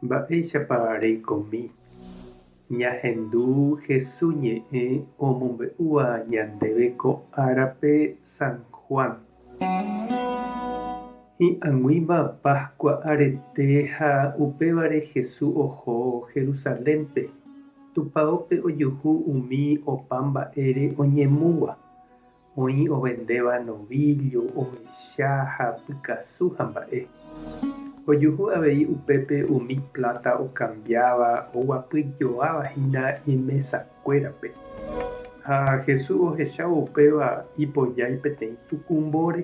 Mba'éichapa reikomi ñahendu Hesu ñe'ẽ omombe'úva ñandéve ko árape San Juan. Hi'ag̃uíma Pascua arete ha upévare Hesu oho Jerusalénpe. Tupaópe ojuhu umi opa mba'ére oñemúva. Oĩ ovendéva novíllo, ovecha ha pykasu ha mba'e. Ojuhu avei upépe umi pláta okambiáva oguapyjoáva hína imesakuérape. Ha Jesús ohechávo upéva ipojái peteĩ tukumbóre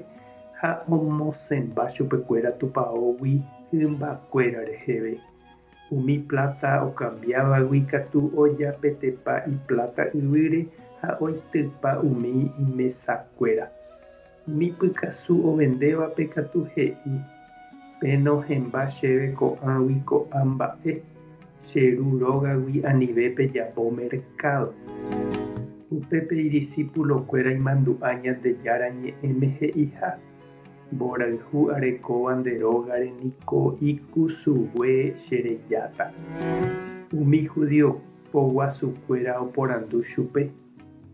ha omosẽmba chupekuéra tupaógui hymbakuéra reheve. Umi pláta okambiávagui katu ojapetepa ipláta yvýre ha oitypa umi imesakuéra. Umi pykasu ovendévape katu he'i, Penohẽmba chéve ko'águi ko'ã mba'e, che ru rógagui anive pejapo merkádo. Upépe idisipulokuéra imandu'a Ñandejára Ñe'ẽme he'iha. Mborayhu arekóva nde rógare niko ikusugue che rejáta. Umi judío poguasukuéra oporandu chupe,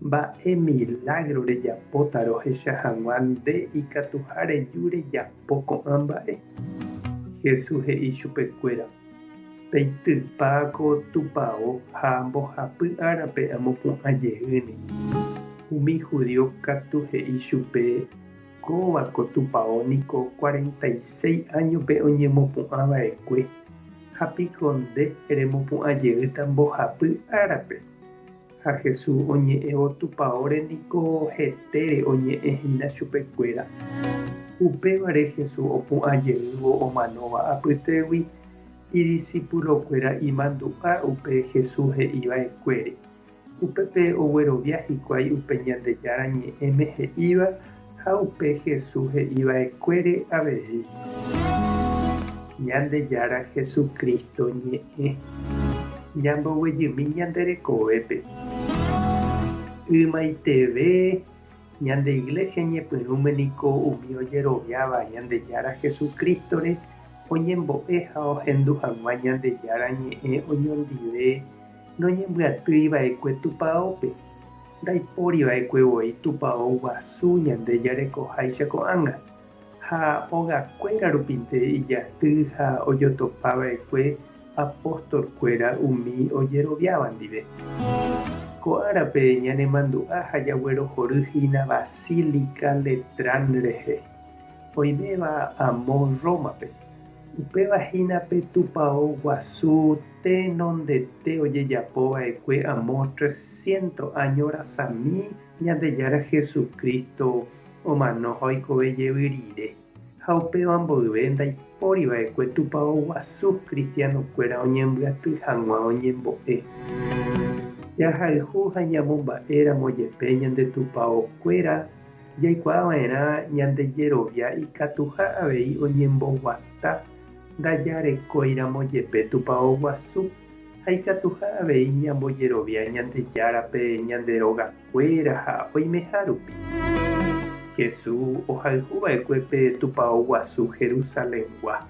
Mba'e milágro rejapóta rohecha hag̃ua nde ikatuha reju rejapo ko'ã mba'e? Jesús he'i chupekuéra, Peitypa ko tupao ha mbohapy árape amopu'ã jeýne. Umi judío katu he'i chupe, Kóva ko tupao niko 46 áñope oñemopu'ã va'ekue, ha piko nde remopu'ã jeýta mbohapy árape. Ha Jesús oñe'ẽvo tupaóre niko hetére oñe'ẽ hína chupekuéra. Upévare Jesús opu'ã jeývo omanóva apytégui, idisipulokuéra imandu'a upe Jesús he'i va'ekuére. Upépe oguerovia hikuái upe Ñandejára Ñe'ẽme he'íva ha upe Jesús he'i va'ekuére avei. Ñandejára Jesucristo ñe'ẽ ñamboguejymi ñande rekovépe. Ymaiteve ñande Iglesia ñepyrũme niko umi ojeroviáva Ñandejára Jesucristo-re oñembo'e ha ohendu hag̃ua Ñandejára Ñe'ẽ oñondive Noñembyatýi va'ekue tupaópe, ndaipóri va'ekue voi tupao guasu ñande jarekoháicha ko'ág̃a, ha ogakuéra rupinte ijaty ha ojotopa va'ekue apóstolkuéra umi ojeroviáva ndive. Ko árape ñanemandu'a ha jaguerohory hína Basílica Letrán rehe, oiméva amo Rómape. Upéva hína pe tupao guasu tenondete ojejapo va'ekue amo tresciento áño rasami Ñandejára Jesucristo omano ha oikove jevy rire, ha upéva mboyve ndaipóri va'ekue tupao guasu cristiano-kuéra oñembyaty hag̃ua oñembo'e. Jahayhu ha ñamomba'éramo jepe ñande tupao-kuéra Jaikuaa va'erã ñande jerovia ikatuha avei oñemboguata ndajarekóiramo jepe Tupao guasu, ha ikatuha avei ñambojerovia Ñandejárape ñande rogakuéra ha oimeha rupi. Jesús ohayhu va'ekue pe Tupao guasu Jerusalengua.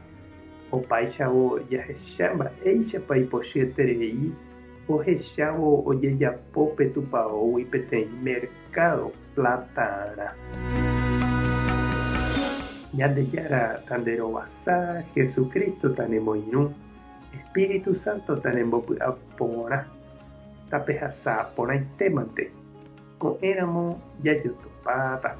Opáichavo jahecha mba'éichapa ipochyeterei ohechávo ojejapo pe tupaógui peteĩ merkádo. Platarã. Ñandejára tanderovasa, Jesucristo tanemoirũ, Espíritu Santo tanembopy'a porã, tapehasa porãitémante, ko'ẽramo jajotopáta.